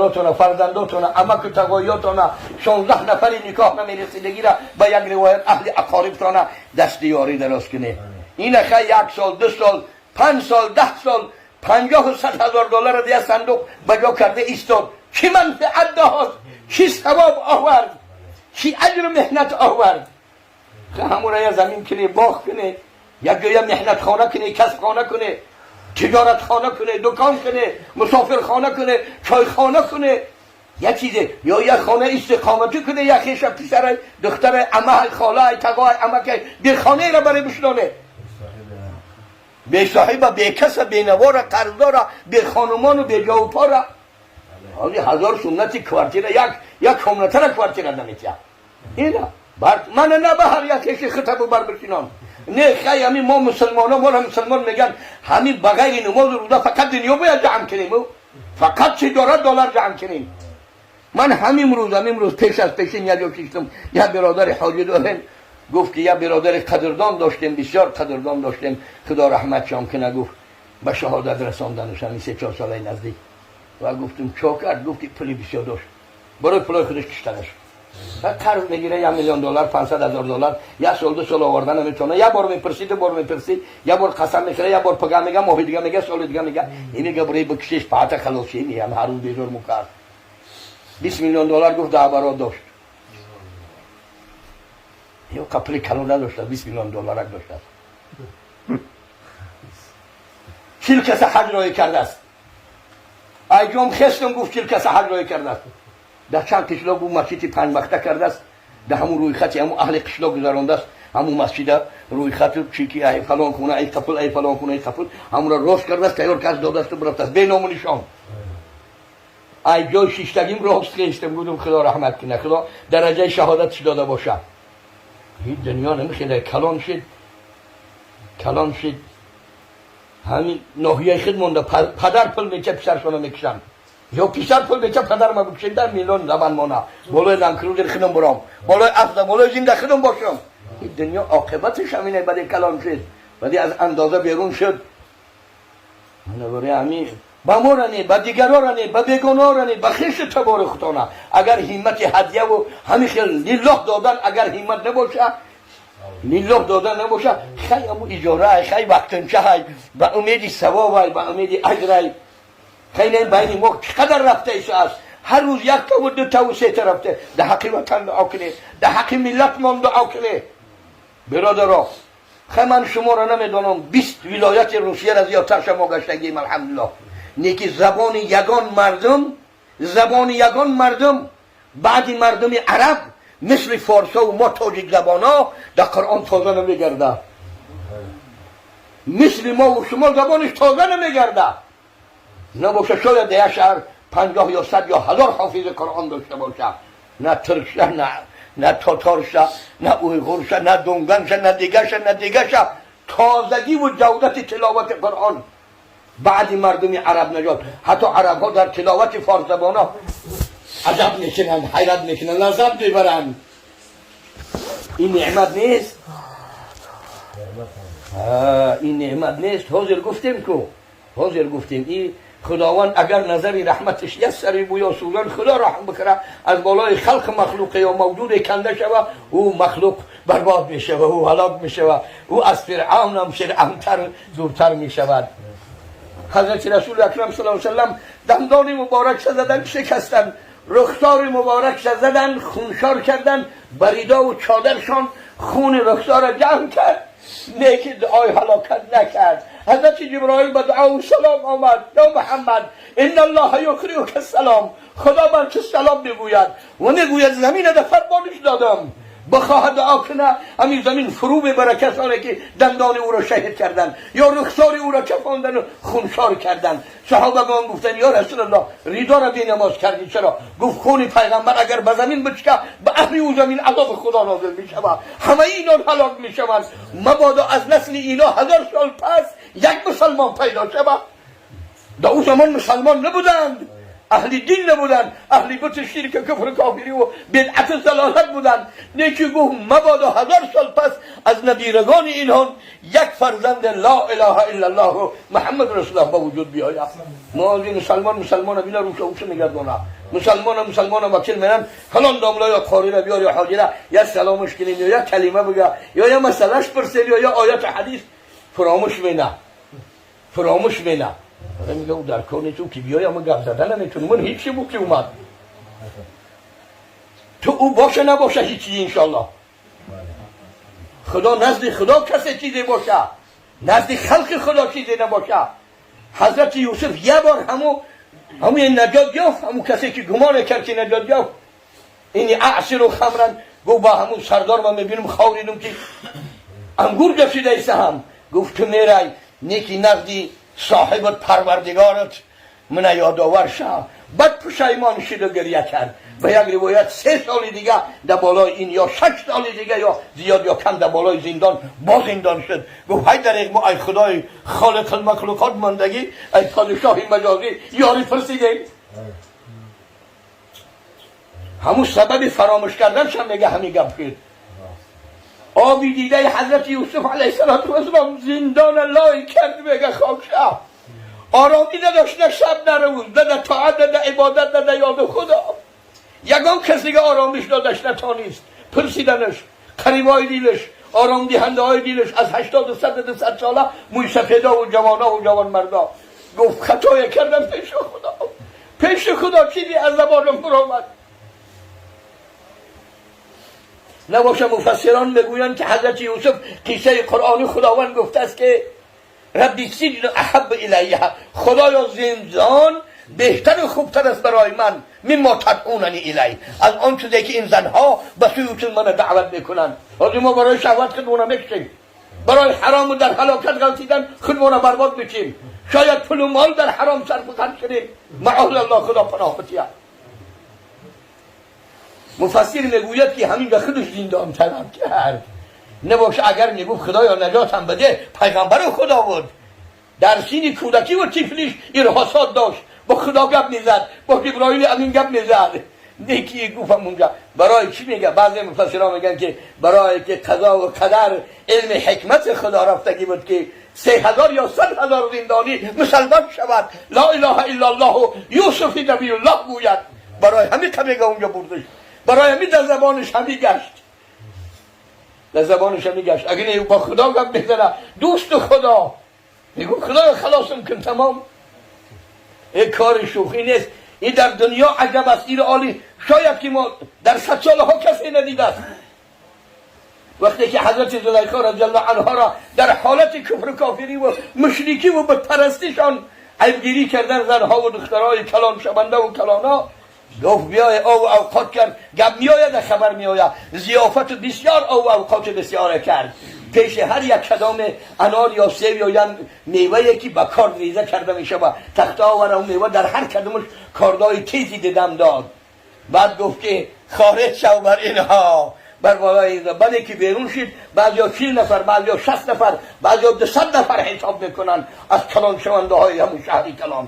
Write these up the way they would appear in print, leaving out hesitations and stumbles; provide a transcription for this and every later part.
Тона, фарзандотона, амаку тағоётона, 16 нафари никоҳ намерасидагира, ба як ривоят аҳли ақорибтона дасти ёрӣ дароз кунед. Ина хай, як сол, 2 сол, 5 сол, 10 сол, 50-у 100 ҳазор доллара дия сандуқ ба ҷо карда истод. Чӣ манфиат дод, чӣ савоб овард, чӣ аҷру меҳнат овард? Ҳамура я замин кунӣ, боғ кунӣ, як ҷоя меҳнатхона кунӣ, касбхона кунӣ, тиҷоратхона кунӣ, дукон кунӣ, мусофирхона кунӣ, чойхона кунӣ, як чизе, ё як хона истиқоматӣ кунӣ, як хеша, писарай, духтарай, амаҳай, холаай, тағоай, амакай бехонаеро барои бишнонӣ, бесоҳиба, бекаса, бенавора, қарздора, бехонумону беҷовупора. Ҳози 1000 суннати квартира як як комнатара квартира наметиҳад. Ина мана на ба ҳар як хеши хита бубар бишинон. Не, хай, ҳамин мо мусулмоно, моро мусулмон меган, ҳамин ба ғайри намозу рӯза фақат дунё бояд ҷамъ кунем, фақат тиҷорат, доллар ҷамъ кунем. Ман ҳамин рӯз пеш аз пешин як ҷо шиштам, як бародари ҳоҷӣ дорем, гуфт ки як бародари қадрдон доштем, бисёр қадрдон доштем, худо раҳматшон куна, гуфт, ба шаҳодат расонданаш ҳамин 3-4 солаи наздик. Ва гуфтум, чо кард? Гуфт ки пули бисёр дошт, барои пулои худаш киштанаш қарз мегира, 1 миллион доллар, 500 ҳазор доллар, як сол, 2 сол оварда наметавона. Як бор мепурсид, ду бор мепурсид, як бор қасам мехӯра, як бор пага мега, моҳи дига мега, соли дига мега. Ин мега, барои бикушеш паата халосӣ меям, ҳар рӯз безор мукард. 20 миллион доллар, гуфт, даҳбарот дошт. Ё пули калон надошта, 20 миллион долларак доштааст. 40 каса ҳаҷ роҳӣ кардааст. Айҷом хестам, гуфт, 40 каса ҳаҷ роҳӣ кардааст. Дар чанд қишлоқ бу масҷиди панҷвақта кардааст, дар ҳамун рӯйхати ҳамун аҳли қишлоқ гузарондааст, ҳамун масҷида рӯйхату чи ки ай фалон хона, ай қапул, ай фалон хона, ай қапул, ҳамура рост кардааст, тайёр кард, додасту бирафтааст беному нишон. Ай ҷой шиштагим рост хестам, гуфтам, худо раҳмат кунад, худо дараҷаи шаҳодатш дода бошад. Ҳеҷ дунё намехеле. Калон шид, калон шид, ҳамин ноҳияи худ монда, падар пул меча, писаршона мекушанд, ё писар пул меча, падар ма бикушед, дар миллион заман мона, болои ланкрузер худам буром, болои афза, болои зинда худам бошам. Ин дунё оқибаташ ҳамине. Баъде калон шид, баъде аз андоза берун шуд. Барои ҳамин ба мора не, ба дигарора не, ба бегонора не, ба хешу табори худона агар ҳиммати ҳадьяву ҳамин хел лиллоҳ додан агар ҳиммат набоша, лиллоҳ додан набоша, хай, аму иҷораай, хай, вақтинчаҳай, ба умеди савобай, ба умеди аҷрай. Хай, не, байни мо чӣ қадар рафта исо аст, ҳар рӯз яктаву дутаву сета рафта. Дар ҳаққи ватан дуо кунед, дар ҳаққи миллатмон дуо кунед, бародаро. Хай, ман шуморо намедонам, 20 вилояти Русияро зиёдтар шумо гаштагием, алҳамдулиллоҳ. Неки забони ягон мардум, забони ягон мардум баъди мардуми араб мисли форсову мо тоҷик забонҳо дар Қуръон тоза намегардад. Мисли мову шумо забониш тоза намегардад. Набоша, шояд дар як шаҳр 50 ё 100 ё 1000 ҳофизи Қуръон дошта бошад. На туркша, на тоторша, на уйғурша, на дунганша, на дигаша, на дигаша тозагиву ҷавдати тиловати Қуръон баъди мардуми араб наҷот. Ҳатто арабҳо дар тиловати форсзабонҳо аҷаб мекунанд, ҳайрат мекунанд, лаззат мебаранд. Ин неъмат нест? Ин неъмат нест? Ҳозир гуфтем ку, ҳозир гуфтем, и худованд агар назари раҳматиш як сари бӯё сӯзан, худо раҳм бикара, аз болои халқи махлуқе ё мавҷуде канда шава, ӯ махлуқ барбод мешава, ӯ ҳалок мешава, ӯ аз фиръавнам фиръавнтар зуртар мешавад. Ҳазрати Расули Акрам саллаллоҳу алайҳи васаллам дандони муборакша задан, шикастан, рухсори муборакша задан, хуншор кардан, ба ридову чодаршон хуни рухсора ҷамъ кард, неки дуои ҳалокат накард. Ҳазрати Ҷиброил ба дуову салом омад: «Ё Муҳаммад, инна Аллоҳа юқриука салом, худо бар ту салом мегӯяд ва мегӯяд замина да фармониш додам, бихоҳад дуо куна, ҳамин замин фурӯ мебара касоне ки дандони ӯро шаҳид карданд ё рухсори ӯро чафондану хуншор карданд». Саҳобагон гуфтанд: «Ё Расулаллоҳ, ридоро бенамоз кардӣ чаро?» Гуфт: «Хуни пайғамбар агар ба замин бичка, ба аҳли ӯ замин азоби худо нозил мешавад, ҳамаи инон ҳалок мешаванд. Мабодо аз насли ино 1000 сол пас як мусалмон пайдо шавад». Дар ӯ замон мусалмон набуданд. اهل دین نبودن، اهل بت شرک کفر کافری و بدعت ضلالت بودن. نیکی گفت مبادا 1000 سال پس از نبیرگان اینها یک فرزند لا اله الا الله و محمد رسول الله به وجود بیاید. ما از مسلمان مسلمان بینا روش اوش میگردونه، مسلمان مسلمان وکیل منن فلان داملا یا قاری را بیار یا حاجی را، یا سلامش کنیم یا یک کلمه بگه یا یا مسئلهش پرسید یا یا آیت حدیث، فراموش مینا، فراموش مینا. میگه او در کار نیست، او که بیای اما گپ زدن نمیتونه. من هیچی بود که اومد تو او باشه نباشه هیچی. انشالله خدا نزد خدا کسی چیزی باشه، نزد خلق خدا چیزی نباشه. حضرت یوسف یه بار همو نجات یافت، همو کسی که گمان کرد که نجات یافت. إني أعصر خمرا، گفت با همون سردار من میبینم خواب دیدم که انگور گفشیده ایسته. هم گفت تو میرای نیکی نزدی صاحبت پروردگارت من یادآور شد. بعد پشیمان شد و گریه کرد. به یک روایت 3 سال دیگه در بالای این یا 6 سال دیگه یا زیاد یا کم در بالای زندان با زندان شد. گفت های دریغ ما ای خدای خالق المخلوقات ماندگی، ای پادشاه مجازی، یاری پرسیدیم. همون سبب فراموش کردن شم میگه همین گپ شد. آبی دیده حضرت یوسف علیه السلام زندان لای کرد. میگه خاک شد، آرامی نداشت، نه شب نه روز، نه در طاعت، نه در عبادت، نه در یاد خدا. یگان کسی که آرامش دادش نتانیست. پرسیدنش قریبای دیلش، آرام دهنده های دیلش از 80 و 100 و 100 ساله، موی سفیدا و جوانا و جوان مردا، گفت خطای کردم پیش خدا، پیش خدا چیزی از زبانم برآمد. نباشه مفسران میگویند که حضرت یوسف قصه قرآن خداوند گفته است که رب السجن أحب إلي، خدایا زندان بهتر و خوبتر است برای من، مما تدعونني إليه، از آن چیزی که این زنها به سوی چیز من دعوت میکنند. حاضر ما برای شهوت خودمون میکشیم، برای حرام و در هلاکت غلطیدن خودمون برباد میکنیم، شاید پول و مال در حرام صرف و خرج کنیم. معاذ الله، خدا پناه بتیه. مفسر میگوید که همین به خودش زندان طلب کرد. نباشه اگر میگفت خدایا نجاتم بده، پیغمبر خدا بود، در سین کودکی و طفلیش ارهاصات داشت، با خدا گپ میزد، با جبرائیل امین گپ میزد. نیکی گفتم اونجا برای چی میگه؟ بعضی مفسران میگن که برای که قضا و قدر علم حکمت خدا رفتگی بود که 3000 یا 100,000 زندانی مسلمان شود، لا اله الا الله و یوسف نبی الله گوید. برای همین میگه اونجا بردش، برای همین در زبانش همی گشت، در زبانش همی گشت. اگر با خدا گپ میزنه، دوست خدا، میگو خدا خلاصم کن، تمام. این کار شوخی نیست. این در دنیا عجب است. این عالی شاید که ما در 100 سال ها کسی ندیده است. وقتی که حضرت زلیخا رضی الله عنها را در حالت کفر و کافری و مشرکی و بتپرستیشان عیبگیری کردن زنها و دخترهای کلان شونده و کلانا، گفت بیای او اوقات کرد. گپ میآید، خبر میآید. ضیافت بسیار او اوقات بسیار کرد. پیش هر یک کدام انار یا سیب یا یک میوه که با کارد ریزه کرده میشه و تخته آور و میوه در هر کدومش کاردای تیزی ددم داد. بعد گفت که خارج شو بر اینها، بر بالای اینها. بعد که بیرون شد، بعضی 40 نفر، بعضی 60 نفر، بعضی 200 نفر حساب میکنن از کلان شونده های همون شهری کلان.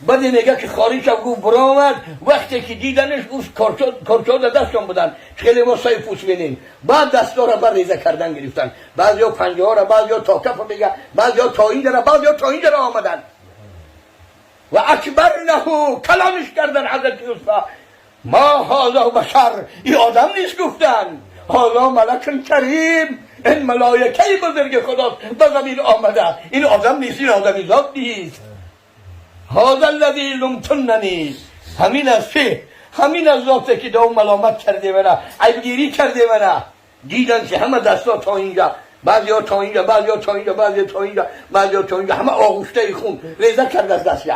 بعد میگه که خارج شو. گفت برآمد. وقتی که دیدنش، گفت کارچا در دستشان بودن، خیلی ما سای پوست بینیم. بعد دستا را بر ریزه کردن گرفتن. بعضی ها پنجه ها را، بعضی ها تا کف میگه، بعضی ها تا اینجا را، بعضی ها تا اینجا را آمدن و أكبرنه، کلانش کردن حضرت یوسف. ما هذا بشر، این آدم نیست. گفتن هذا ملك کریم، این ملائکه بزرگ خداست به زمین آمده، این آدم نیست، این آدمی ذات نیست. هذا الذي لمتنني، همین از فه، همین از ذاته که دو ملامت کرده منه، عیبگیری کرده منه. دیدن که همه دستا تا اینجا، بعضی ها تا اینجا، بعضی ها تا اینجا، بعضی تا اینجا، بعضی ها تا اینجا، همه آغشته خون، ریزه کرد از دست.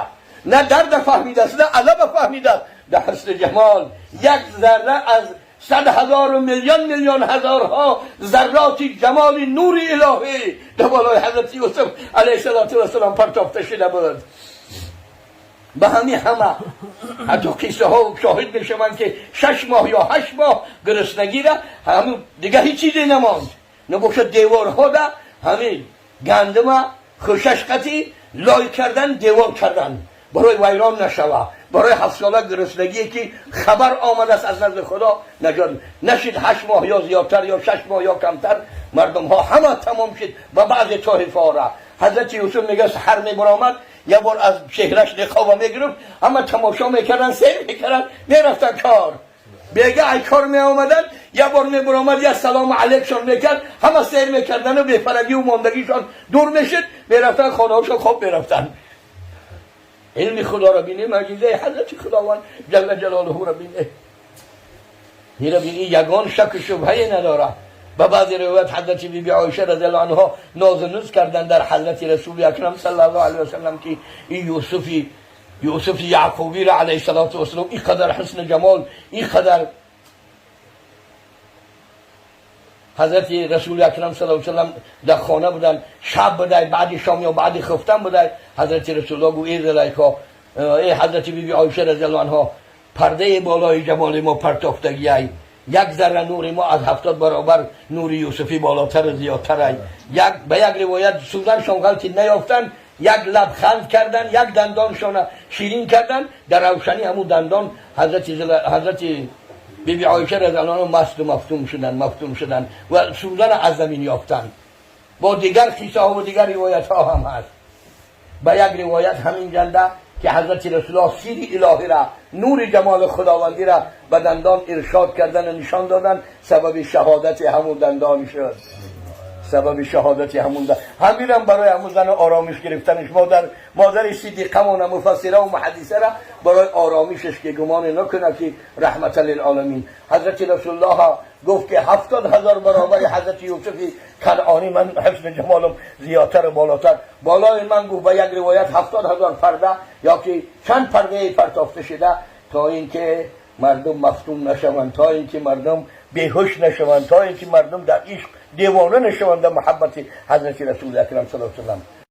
نه درد فهمیده است، نه عذاب فهمیده است. در حسن جمال یک ذره از 100,000 و میلیون میلیون هزارها ذرات جمال نور الهی در بالای حضرت یوسف علیه السلام پرتافته شده بود. به همین همه حتی قصه ها شاهد میشوند که 6 ماه یا 8 ماه گرسنگی را همون دیگه هیچ چیزی نماند. نباشد دیوارها دا همین گندم خوشش قطی لای کردن، دیوار کردن برای ویران نشوه. برای 7 ساله گرسنگی که خبر آمده است از نزد خدا نجات نشید. 8 ماه یا زیادتر یا 6 ماه یا کمتر، مردم ها همه تمام شد و بعض طایفه ها را. حضرت یوسف میگه سحر میبرآمد، یه بار از چهرش نقاب میگرفت، همه تماشا میکردن، سیر میکردن، میرفتن کار. بیگه ای کار می آمدن، یه بار می برآمد، یه سلام علیکشان میکرد، همه سیر میکردن و بی‌پرگی و ماندگیشان دور میشد، میرفتن خانه هاشون، خواب میرفتن. علم خدا را بینه، معجزه حضرت خداوند جل جلاله را بینه. میره بینی یگان شک و شبهه نداره. به بعضی روایت حضرت بی بی عایشه رضی الله عنها ناز و نوز کردن در حضرت رسول اکرم صلی الله علیه وسلم که این یوسف یعقوبی را علیه الصلاة والسلام اینقدر حسن جمال، اینقدر. حضرت رسول اکرم صلی الله علیه وسلم در خانه بودن، شب بوده، بعد شام یا بعد خفتن بوده. حضرت رسول الله گفت ای زلیخا، ای حضرت بی بی عایشه رضی الله عنها، پرده بالای جمال ما پرتافتگی ای، یک ذره نور ما از 70 برابر نور یوسفی بالاتر و زیادتر ای. یک به یک روایت سوزنشان غلطی نیافتن، یک لبخند کردن، یک دندانشان شیرین کردن، در روشنی همون دندان حضرت بی بی عایشه رضی الله عنها مست و مفتون شدن، مفتون شدن و سوزن از زمین یافتن. با دیگر قصه ها و دیگر روایت ها هم هست. به یک روایت همین جنده که حضرت رسول الله سیر الهی را، نور جمال خداوندی را به دندان ارشاد کردن و نشان دادن، سبب شهادت همون دندان شد. سبب شهادت همون دندان. همین هم برای همون زن آرامش گرفتنش، مادر صدیقه مفسره و محدثه را برای آرامشش که گمان نکنه که رحمت للعالمین. حضرت رسول الله گفت که 70,000 برابر حضرت یوسف کنعانی من حسن جمالم زیادتر و بالاتر. بالای من گفت به یک روایت 70,000 پرده یا که چند پرده پرتافته شده تا اینکه مردم مفتون نشوند، تا اینکه مردم بیهوش نشوند، تا اینکه مردم در عشق دیوانه نشوند در محبت حضرت رسول اکرم صلی الله علیه وسلم.